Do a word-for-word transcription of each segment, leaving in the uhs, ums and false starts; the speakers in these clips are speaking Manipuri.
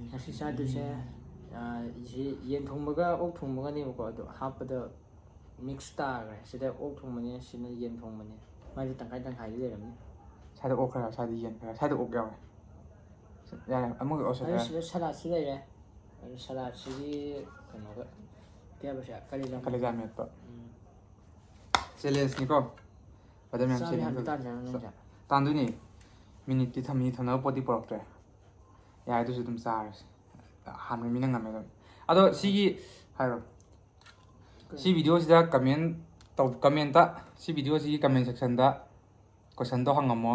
ꯉꯁꯤ ꯆꯥꯗꯣꯏꯁꯦ, ꯑꯥ, ꯁꯤ ꯌꯦꯟ ꯊꯣꯡꯕꯒ ꯑꯣꯛ ꯊꯣꯡꯕꯒꯅꯦꯕꯀꯣ, ꯑꯗꯣ ꯍꯥꯞꯄꯗ ꯃꯤꯛꯁ ꯇꯥꯈ꯭ꯔꯦ꯫ ꯁꯤꯗ ꯑꯣꯛ ꯊꯣꯡꯕꯅꯦ, ꯁꯤꯅ ꯌꯦꯟ ꯊꯣꯡꯕꯅꯦ, ꯃꯥꯗꯤ ꯇꯪꯈꯥꯏ ꯇꯪꯈꯥꯏꯗꯤ ꯂꯩꯔꯝꯅꯤ꯫ ꯁ꯭ꯋꯥꯏꯗ ꯑꯣꯛ ꯈꯔ, ꯁ꯭ꯋꯥꯏꯗ ꯌꯦꯟ ꯈꯔ, ꯁ꯭ꯋꯥꯏꯗ ꯑꯣꯛ ꯌꯥꯎꯔꯦ꯫ ꯌꯥꯔꯦ, ꯑꯃꯒꯤ ꯑꯣꯁ ꯑꯗꯨ ꯈꯔ꯫ ꯁꯤꯗ ꯁꯂꯥꯠꯁꯨ ꯂꯩꯔꯦ꯫ ꯑꯗꯨ ꯁꯂꯥꯠꯁꯤꯗꯤ ꯀꯩꯅꯣꯒ, ꯀꯩ ꯍꯥꯏꯕ ꯁꯦ? ꯀꯂꯦꯖꯥ꯫ ꯀꯂꯦꯖꯥ ꯃꯦꯠꯄ꯫ ꯎꯝ꯫ ꯆꯦꯂꯦꯟꯖꯅꯤꯀꯣ꯫ ꯕ꯭ꯔꯗꯔ ꯃꯌꯥꯝ ꯆꯥꯕ ꯆꯦꯂꯦꯟꯖ ꯌꯥꯕ ꯑꯣꯏꯕ꯫ ꯇꯥꯟꯖꯥꯔꯣ ꯅꯪꯁꯦ? ꯇꯥꯟꯗꯣꯏꯅꯦ꯫ ꯃꯤꯅꯤꯠꯇꯤ ꯊꯝꯃꯤ, ꯊꯝꯅꯕ ꯄꯣꯠꯇꯤ ꯄꯨꯔꯛꯇ꯭ꯔꯦ꯫ ꯌꯥꯏ, ꯑꯗꯨꯁꯨ ꯑꯗꯨꯝ ꯆꯥꯔꯁꯤ꯫ ꯍꯥꯟꯕ ꯃꯤꯅ ꯉꯝꯃꯦ ꯑꯗꯨꯝ꯫ ꯑꯗꯣ ꯁꯤꯒꯤ, ꯍꯥꯏꯔꯣ꯫ ꯀꯩ? ꯁꯤ ꯚꯤꯗꯤꯑꯣꯁꯤꯗ ꯀꯃꯦꯟ ꯇꯧ-, ꯀꯃꯦꯟꯇ, ꯁꯤ ꯚꯤꯗꯤꯑꯣꯁꯤꯒꯤ ꯀꯃꯦꯟ ꯁꯦꯛꯁꯟꯗ ꯀꯣꯏꯁꯟꯗꯣ ꯍꯪꯉꯝꯃꯣ꯫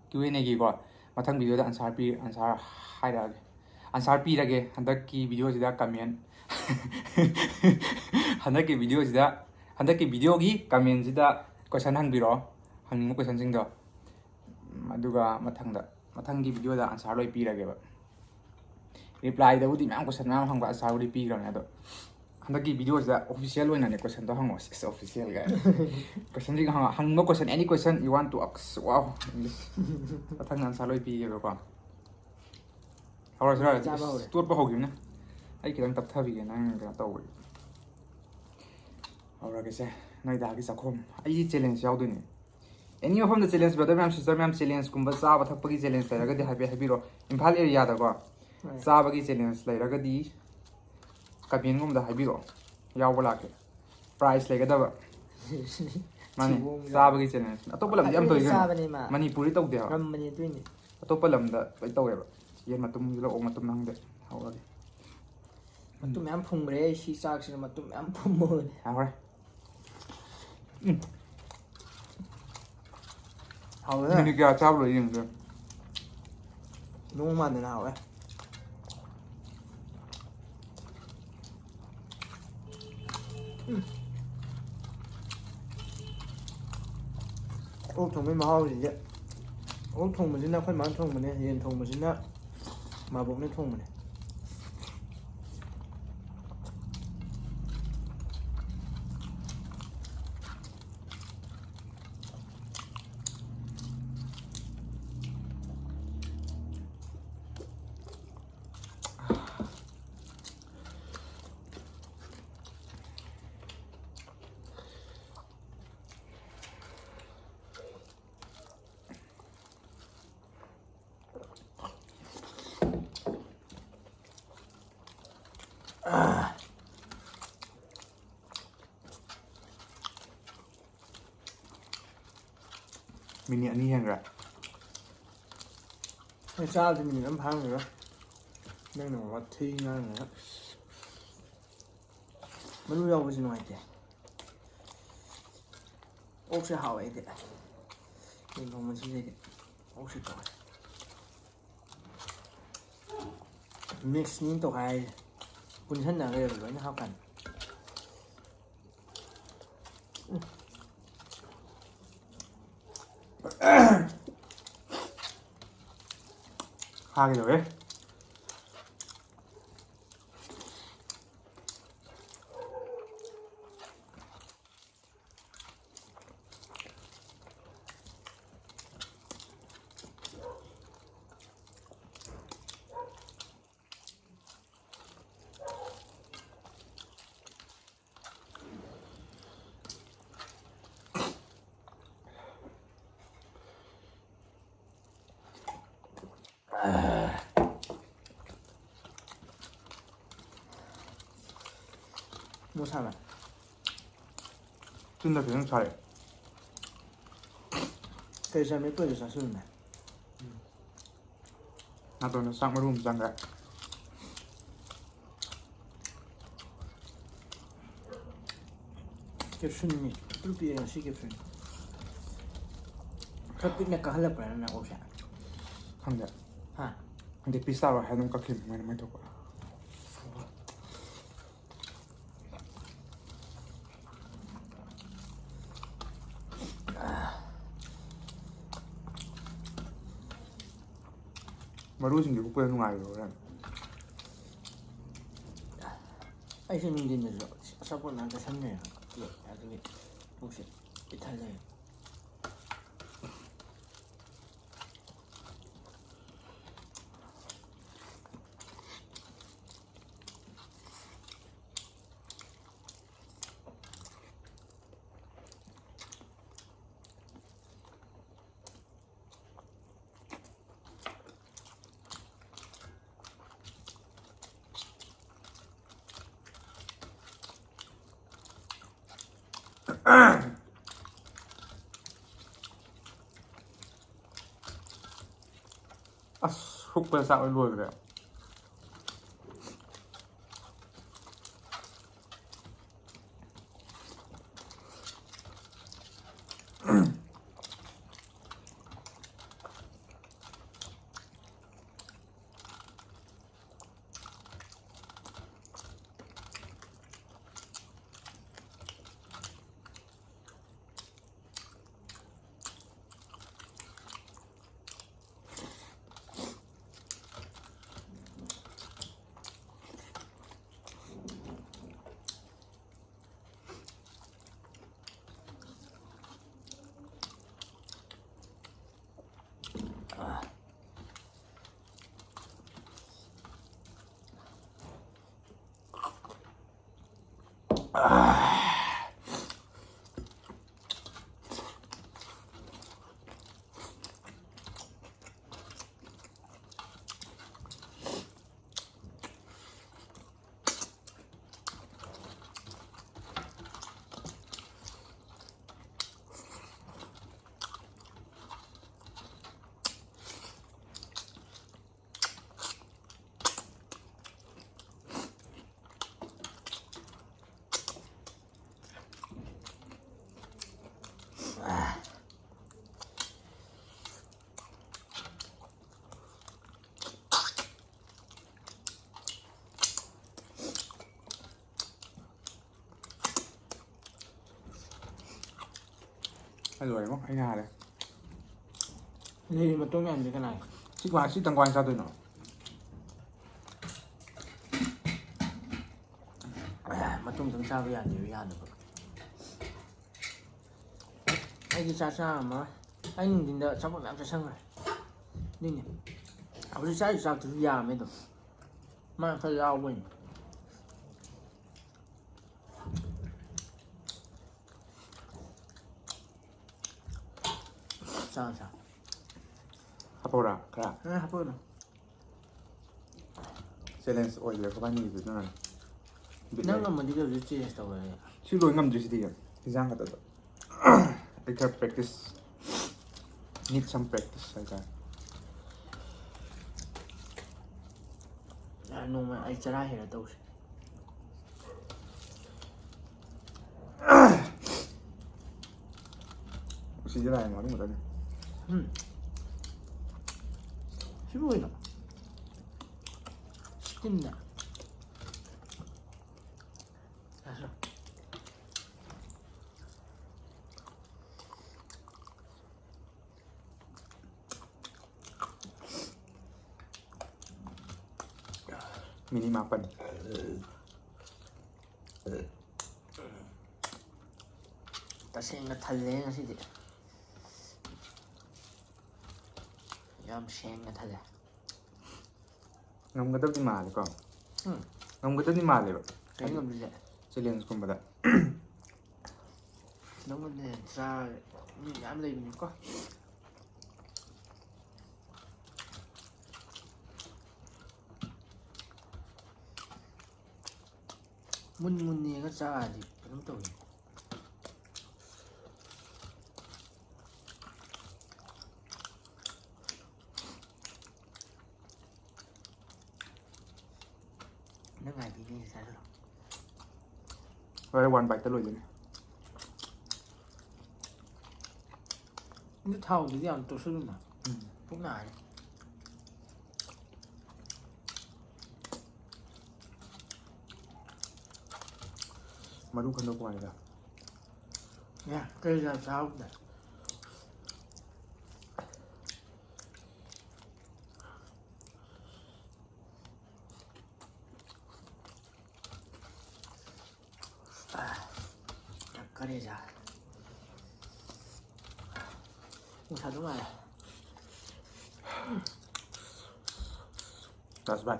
Q and ꯑꯦꯒꯤꯀꯣ꯫ ꯃꯊꯪ ꯚꯤꯗꯤꯑꯣꯗ ꯑꯟꯁꯥꯔ ꯄꯤ-, ꯑꯟꯁꯥꯔ ꯍꯥꯏꯔꯛꯑꯒꯦ꯫ ꯑꯟꯁꯥꯔ ꯄꯤꯔꯒꯦ ꯍꯟꯗꯛꯀꯤ ꯚꯤꯗꯤꯑꯣꯁꯤꯗ ꯀꯃꯦꯟ꯫ ꯍꯟꯗꯛꯀꯤ ꯚꯤꯗꯤꯑꯣꯁꯤꯗ, ꯍꯟꯗꯛꯀꯤ ꯚꯤꯗꯤꯑꯣꯒꯤ ꯀꯃꯦꯟꯁꯤꯗ ꯀꯣꯏꯁꯟ ꯍꯪꯕꯤꯔꯛꯑꯣ, ꯍꯪꯅꯤꯡꯕ ꯀꯣꯏꯁꯟꯁꯤꯡꯗꯣ꯫ ꯎꯝ, ꯑꯗꯨꯒ ꯃꯊꯪꯗ, ꯃꯊꯪꯒꯤ ꯚꯤꯗꯤꯑꯣꯗ ꯑꯟꯁꯥꯔ ꯂꯣꯏ ꯄꯤꯔꯒꯦꯕ꯫ ꯔꯤꯄ꯭ꯂꯥꯏꯗꯕꯨꯗꯤ ꯃꯌꯥꯝ ꯀꯣꯏꯁꯟ ꯃꯌꯥꯝ ꯍꯪꯕ, ꯑꯟꯁꯥꯔꯕꯨꯗꯤ ꯄꯤꯈ꯭ꯔꯕꯅꯦ, ꯑꯗꯣ ꯍꯟꯗꯛꯀꯤ ꯚꯤꯗꯤꯑꯣꯁꯤꯗ ꯑꯣꯐꯤꯁꯤꯌꯦꯜ ꯑꯣꯏꯅꯅꯦ ꯀꯣꯏꯁꯟꯗꯣ ꯍꯪꯉꯣ꯫ ꯁꯤꯁ, ꯑꯣꯐꯤꯁꯤꯌꯦꯜ ꯀꯥꯏꯅ꯫ ꯀꯣꯏꯁꯟꯁꯤꯡ ꯍꯪꯉꯣ, ꯍꯪꯅꯤꯡꯕ ꯀꯣꯏꯁꯟ, any question you want to ask, wow, English꯫ ꯃꯊꯪ ꯑꯟꯁꯥꯔ ꯂꯣꯏ ꯄꯤꯒꯦꯕꯀꯣ꯫ ꯍꯧꯔꯁꯤꯔ? ꯆꯥꯕ ꯍꯧꯔꯦ꯫ ꯇꯣꯠꯄ ꯍꯧꯈꯤꯕꯅꯦ꯫ ꯑꯩ ꯈꯤꯇꯪ ꯇꯞꯊꯕꯤꯒꯦ, ꯅꯪ ꯀꯩꯅꯣ ꯇꯧꯕꯒꯤ꯫ ꯍꯧꯔꯒꯦꯁꯦ, ꯅꯣꯏꯗꯥꯒꯤ ꯆꯥꯛꯈꯨꯝ꯫ ꯑꯩꯒꯤ ꯆꯦꯂꯦꯟꯖ ꯌꯥꯎꯗꯣꯏꯅꯦ꯫ ꯑꯦꯅꯤ ꯃꯐꯝꯗ ꯆꯦꯂꯦꯟꯖ, ꯕ꯭ꯔꯗꯔ ꯃꯌꯥꯝ, ꯁꯤꯁꯇꯔ ꯃꯌꯥꯝ, ꯆꯦꯂꯦꯟꯖꯀꯨꯝꯕ, ꯆꯥꯕ ꯊꯛꯄꯒꯤ ꯆꯦꯂꯦꯟꯖ ꯂꯩꯔꯒꯗꯤ ꯍꯥꯏꯐꯦꯠ ꯍꯥꯏꯕꯤꯔꯣ꯫ ꯏꯝꯐꯥꯜ ꯑꯦꯔꯤꯌꯥꯗꯀꯣ꯫ ꯍꯣꯏ꯫ ꯆꯥꯕꯒꯤ ꯆꯦꯂꯦꯟꯖ ꯂꯩꯔꯒꯗꯤ ꯀꯃꯦꯟꯒꯨꯝꯕꯗ ꯍꯥꯏꯕꯤꯔꯛꯑꯣ, ꯌꯥꯎꯕ ꯂꯥꯛꯀꯦ꯫ ꯄ꯭ꯔꯥꯏꯖ ꯂꯩꯒꯗꯕ꯫ ꯃꯥꯅꯤ, ꯊꯤꯕꯣꯡꯒ꯫ ꯆꯥꯕꯒꯤ ꯆꯦꯂꯦꯟꯖ꯫ ꯑꯇꯣꯞꯄ ꯂꯝꯗꯤ ꯌꯥꯝ ꯐꯖꯅ ꯇꯧꯋꯤ ꯀꯩꯅꯣ꯫ ꯆꯥꯕꯅꯦ ꯃꯥ꯫ ꯃꯅꯤꯄꯨꯔꯗꯤ ꯇꯧꯗꯦ ꯍꯥꯏꯕ꯫ ꯉꯝꯕꯅꯦ ꯑꯗꯨꯏꯅꯦ꯫ ꯑꯇꯣꯞꯄ ꯂꯝꯗ ꯂꯣꯏ ꯇꯧꯋꯦꯕ꯫ ꯌꯦꯟ ꯃꯇꯨꯝꯁꯤꯗ ꯑꯣꯛ ꯃꯇꯨꯝ ꯍꯪꯗꯦ꯫ ꯍꯧꯔꯒꯦ꯫ ꯃꯇꯨꯝ ꯃꯌꯥꯝ ꯐꯨꯝꯈ꯭ꯔꯦ ꯑꯩ ꯁꯤ ꯆꯥꯛꯁꯤꯅ, ꯃꯇꯨꯝ ꯃꯌꯥꯝ ꯐꯨꯝꯍꯧꯔꯦ꯫ ꯌꯥꯈ꯭ꯔꯦ꯫ ꯎꯝ꯫ ꯍꯥꯎꯋꯦ꯫ ꯃꯤꯅꯤꯠ ꯀꯌꯥ ꯆꯥꯕ ꯂꯣꯏ ꯌꯦꯡꯒꯦ꯫ ꯅꯣꯡ ꯃꯥꯟꯗꯅ ꯍꯥꯎꯋꯦ꯫ ꯎꯝ꯫ ꯑꯣꯛ ꯊꯣꯡꯕꯒꯤ ꯃꯍꯥꯎꯁꯤꯗꯤ꯫ ꯑꯣꯛ ꯊꯣꯡꯕꯁꯤꯅ ꯑꯩꯈꯣꯏ ꯃꯥꯅ ꯊꯣꯡꯕꯅꯦ, ꯌꯦꯟ ꯊꯣꯡꯕꯁꯤꯅ ꯃꯥꯕꯣꯛꯅ ꯊꯣꯡꯕꯅꯦ꯫ ꯃꯤꯅꯤꯠ ꯑꯅꯤ ꯍꯦꯟꯈ꯭ꯔꯦ꯫ ꯑꯩ ꯆꯥꯕꯗꯤ ꯃꯤꯅꯤꯠ ꯑꯃ ꯐꯥꯔꯝꯈꯤꯔꯣꯏ꯫ ꯅꯪꯅ ꯋꯥꯊꯤ ꯉꯥꯡꯉꯒ꯫ ꯃꯔꯨ ꯌꯥꯎꯕꯁꯤ ꯅꯨꯡꯉꯥꯏꯇꯦ꯫ ꯑꯣꯛꯁꯦ ꯍꯥꯎꯋꯦ ꯑꯩꯗꯤ꯫ ꯌꯦꯟ ꯊꯣꯡꯕꯁꯤꯗꯩꯗꯤ ꯑꯣꯛꯁꯦ ꯇꯧꯋꯦ꯫ ꯃꯤꯛꯁꯅꯤ ꯇꯧꯈꯥꯏꯔꯤꯁꯦ꯫ ꯄꯨꯟꯁꯟꯅꯈ꯭ꯔꯦꯕ ꯂꯣꯏꯅ ꯍꯥꯞꯀꯥꯟꯗ꯫ ꯍꯥꯒꯦ ꯇꯧꯋꯦ꯫ ꯃꯣꯁꯥꯅ ꯆꯤꯟꯗ ꯈꯤꯇꯪ ꯁꯥꯏ꯫ ꯀꯩ ꯆꯥꯃꯦꯠ ꯇꯣꯏꯅ ꯆꯥꯁꯤꯜꯂꯨꯅꯦ꯫ ꯅꯥꯇꯣꯟꯗ ꯆꯥꯛ ꯃꯔꯨ ꯑꯃ ꯆꯪꯈ꯭ꯔꯦ꯫ ꯀꯦꯞꯁꯨꯟꯅꯤ꯫ ꯄꯤꯛꯇ꯭ꯔꯨ ꯄꯤꯛꯑꯦ ꯉꯁꯤ ꯀꯦꯞꯁꯨꯟ꯫ ꯈꯔ ꯄꯤꯛꯅ ꯀꯛꯍꯜꯂꯛꯄ꯭ꯔꯥ ꯅꯪ ꯑꯣꯛꯁꯦ? ꯈꯪꯗꯦ꯫ ꯍꯥ? ꯈꯪꯗꯦ, ꯄꯤꯁ ꯇꯥꯔꯣꯏ ꯍꯥꯏ ꯑꯗꯨꯝ ꯀꯛꯈꯤꯕꯅꯤ ꯃꯣꯏꯅ ꯃꯣꯏ ꯊꯣꯛꯄ꯫ ꯃꯔꯨꯁꯤꯡꯁꯦ ꯀꯨꯞꯄꯗ ꯅꯨꯡꯉꯥꯏꯕ꯭ꯔꯣ ꯍꯣꯔꯦꯟ? ꯑꯩꯁꯦ ꯅꯨꯡꯊꯤꯟꯗꯁꯨ ꯑꯆꯥꯄꯣꯠ ꯃꯌꯥꯝ ꯆꯥꯁꯟꯕꯅꯦꯕ꯫ ꯑꯗꯨꯒꯤ ꯄꯨꯛꯁꯦ ꯄꯤꯛ ꯊꯜꯂꯦ꯫ ꯐꯨꯛꯄꯗ ꯆꯥꯛ ꯂꯣꯏ ꯂꯣꯏꯈ꯭ꯔꯦ꯫ ꯑꯩ ꯂꯣꯏꯔꯦꯉꯣ, ꯑꯩꯅ ꯍꯥꯜꯂꯦ꯫ ꯅꯣꯏꯒꯤ ꯃꯇꯣꯡ ꯃꯌꯥꯝꯁꯦ ꯀꯅꯥꯒꯤ? ꯁꯤ ꯀꯃꯥꯏ-, ꯁꯤ ꯇꯪꯈꯥꯏ ꯆꯥꯗꯣꯏꯅꯣ? ꯃꯇꯣꯡ ꯈꯛꯇꯪ ꯆꯥꯕ ꯌꯥꯗꯦꯕ, ꯌꯥꯗꯕ꯫ ꯑꯩꯗꯤ ꯆꯥꯛ ꯆꯥꯔꯝꯃꯔꯣꯏ꯫ ꯑꯩ ꯅꯨꯡꯊꯤꯟꯗ ꯑꯆꯥꯄꯣꯠ ꯃꯌꯥꯝ ꯆꯥꯁꯟꯈ꯭ꯔꯦ꯫ ꯑꯗꯨꯏꯅꯦ꯫ ꯍꯧꯖꯤꯛ ꯆꯥꯔꯤ ꯆꯥꯛꯇꯨꯁꯨ ꯌꯥꯝꯃꯦ ꯑꯗꯨꯝ꯫ ꯃꯥ ꯈꯔ ꯌꯥꯎꯕꯩꯅꯦ꯫ ꯆꯥ, ꯆꯥ꯫ ꯍꯥꯞꯄꯧꯔꯥ ꯈꯔ? ꯑ, ꯍꯥꯞꯄꯧꯔꯣ꯫ Challenge ꯑꯣꯏꯈ꯭ꯔꯦ ꯑꯩꯈꯣꯏꯕꯥꯅꯤꯒꯤꯗꯨ ꯑꯗꯨꯅꯅꯦ꯫ ꯕꯤꯠ ꯅꯪ ꯂꯩ꯫ ꯉꯝꯃꯗꯤ ꯀꯩꯗꯧꯗꯣꯏ change ꯇꯧꯔꯦ? ꯁꯤ ꯂꯣꯏ ꯉꯝꯗ꯭ꯔꯤꯁꯤꯗꯤ ꯏꯟꯖꯥꯡ ꯈꯛꯇꯗ꯫ ꯑꯩ ꯈꯔ practice, need some practice ꯍꯥꯏꯇꯥꯔꯦ꯫ ꯅꯣꯡꯃ ꯑꯩ ꯆꯔꯥ ꯍꯦꯜꯂ ꯇꯧꯁꯤ꯫ ꯁꯤꯗꯤ ꯂꯥꯛꯑꯦ ꯃꯅꯨꯡꯗꯅꯦ꯫ ꯎꯝ꯫ ꯁꯤꯕꯨ ꯀꯩꯅꯣ? ꯁ꯭ꯇꯤꯝꯅ꯫ ꯃꯤꯅꯤꯠ ꯃꯥꯄꯟ꯫ ꯇꯁꯦꯡꯅ ꯊꯜꯂꯦ ꯉꯁꯤꯗꯤ꯫ ꯌꯥꯝ ꯁꯦꯡꯅ ꯊꯜꯂꯦ꯫ ꯉꯝꯒꯗꯕꯗꯤ ꯃꯥꯜꯂꯦꯀꯣ꯫ ꯎꯝ꯫ ꯉꯝꯒꯗꯕꯗꯤ ꯃꯥꯜꯂꯦꯕ꯫ ꯀꯩ ꯉꯝꯗꯣꯏꯁꯦ? ꯆꯦꯂꯦꯟꯖꯀꯨꯝꯕꯗ꯫ ꯅꯪꯉꯣꯟꯗ ꯍꯦꯟꯅ ꯆꯥ ꯃꯤ ꯃꯌꯥꯝ ꯂꯩꯕꯅꯤꯀꯣ꯫ ꯃꯨꯟ ꯃꯨꯟꯅ ꯌꯦꯡꯉ ꯆꯥꯔꯗꯤ ꯑꯗꯨꯝ ꯇꯧꯏ꯫ ꯅꯪ ꯉꯥꯏꯕꯤꯅꯦ ꯆꯥꯔꯣ꯫ ꯍꯣꯔꯦꯟ ꯋꯥꯟ ꯕꯥꯏꯠꯇ ꯂꯣꯏꯗꯣꯏꯅꯦ꯫ ꯑꯗꯨ ꯊꯥꯎꯗꯨꯗꯤ ꯌꯥꯝ ꯇꯣꯠꯁꯜꯂꯨꯅꯣ꯫ ꯄꯨꯛ ꯅꯥꯔꯦ꯫ ꯃꯔꯨ ꯈꯟꯗꯣꯛꯄ ꯋꯥꯅꯤꯗ꯫ ꯑꯦ ꯀꯩ ꯆꯥ ꯆꯥꯍꯧꯗꯦ꯫ ꯀꯔꯦꯖꯥ꯫ ꯅꯨꯡꯁꯥꯗꯣ ꯉꯥꯏꯔꯦ꯫ ꯆꯥꯁ ꯚꯥꯏ꯫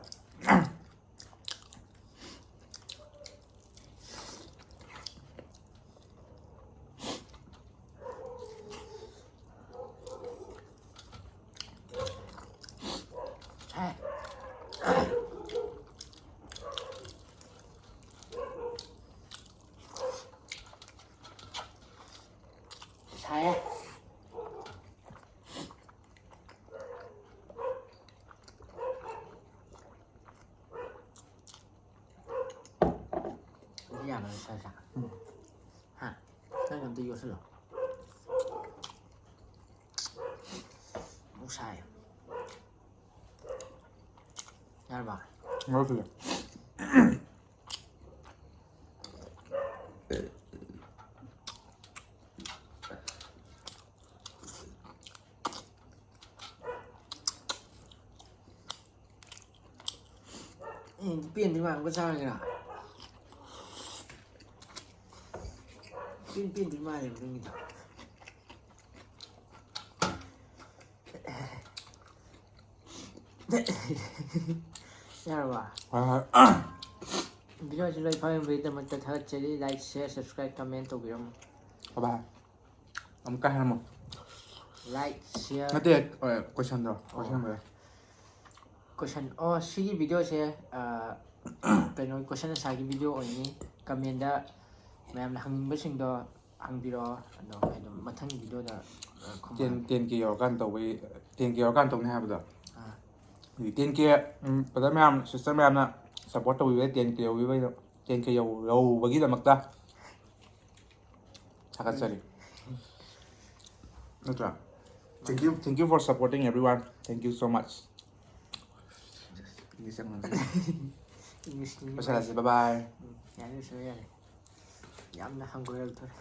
ꯁꯥꯏ꯫ ꯁꯥꯏꯌꯦ꯫ ꯁꯥ ꯁꯥ꯫ ꯍꯥ? ꯅꯪ ꯑꯝꯇ ꯌꯣꯠꯁꯤꯜꯂꯣ꯫ ꯑꯃꯨꯛ ꯁꯥꯏ꯫ ꯌꯥꯔꯕ? ꯌꯣꯠꯁꯤꯜꯂꯣ꯫ ꯑꯦ, ꯄꯦꯟꯗ꯭ꯔꯤ ꯃꯥꯟꯕꯒ ꯆꯥꯔꯒꯦꯔꯥ? ꯄꯦꯟ-, ꯄꯦꯟꯗ꯭ꯔꯤ ꯃꯥꯜꯂꯦꯕ ꯅꯪꯒꯤꯗꯣ꯫ ꯌꯥꯔꯕ? ꯍꯣꯏ, ꯍꯣꯏ꯫ Video ꯑꯁꯤ ꯂꯣꯏ ꯐꯪꯕꯒꯤꯗꯃꯛꯇ ꯊꯥꯒꯠꯆꯔꯤ꯫ Like, share, subscribe, comment ꯇꯧꯕꯤꯔꯝꯃꯨ꯫ Bye bye꯫ ꯑꯃꯨꯛꯀ ꯍꯥꯏꯔꯝꯃꯣ꯫ Like, share꯫ ꯅꯠꯇꯦ, ꯑ, questionꯗꯣ, ꯑꯣ꯫ Questionꯗꯣ꯫ Question, ꯑꯣ, ꯁꯤꯒꯤ videoꯁꯦ, ꯑ, ꯀꯩꯅꯣ, question answerꯒꯤ video ꯑꯣꯏꯅꯤ꯫ Commentꯗ ꯃꯌꯥꯝꯅ ꯍꯪꯅꯤꯡꯕꯁꯤꯡꯗꯣ ꯍꯪꯕꯤꯔꯛꯑꯣ꯫ ꯑꯗꯣ ꯑꯩ ꯑꯗꯨꯝ ꯃꯊꯪꯒꯤ videoꯗ, ꯑ, ꯈꯨꯝꯃꯛꯑꯒꯦ꯫ Ten, ten K ꯌꯧꯔꯀꯥꯟꯗ ꯇꯧꯕꯩ, ten K ꯌꯧꯔꯀꯥꯟꯗ ꯇꯧꯅꯤ ꯍꯥꯏꯕꯗꯣ꯫ ꯑꯥ꯫ ꯑꯗꯨꯒꯤ ten K, ꯎꯝ, brother ꯃꯌꯥꯝ, sister ꯃꯌꯥꯝꯅ support ꯇꯧꯕꯤꯕꯩ ten K ꯌꯧꯕꯤꯕꯩꯗꯣ, ten K ꯌꯧ-, ꯌꯧꯕꯒꯤꯗꯃꯛꯇ ꯊꯥꯒꯠꯆꯔꯤ꯫ ꯅꯠꯇ꯭ꯔꯥ? Thank you, thank you for supporting everyone. Thank you so much. English ꯆꯪꯉꯁꯤ꯫ English ꯅꯤ꯫ ꯂꯣꯏꯁꯜꯂꯁꯤ, bye bye꯫ ꯎꯝ, ꯌꯥꯔꯦ, ꯂꯣꯏꯁꯜꯂꯣ, ꯌꯥꯔꯦ꯫ ꯌꯥꯝꯅ ꯍꯪꯒꯣꯏꯔꯛꯇꯣꯔꯦ꯫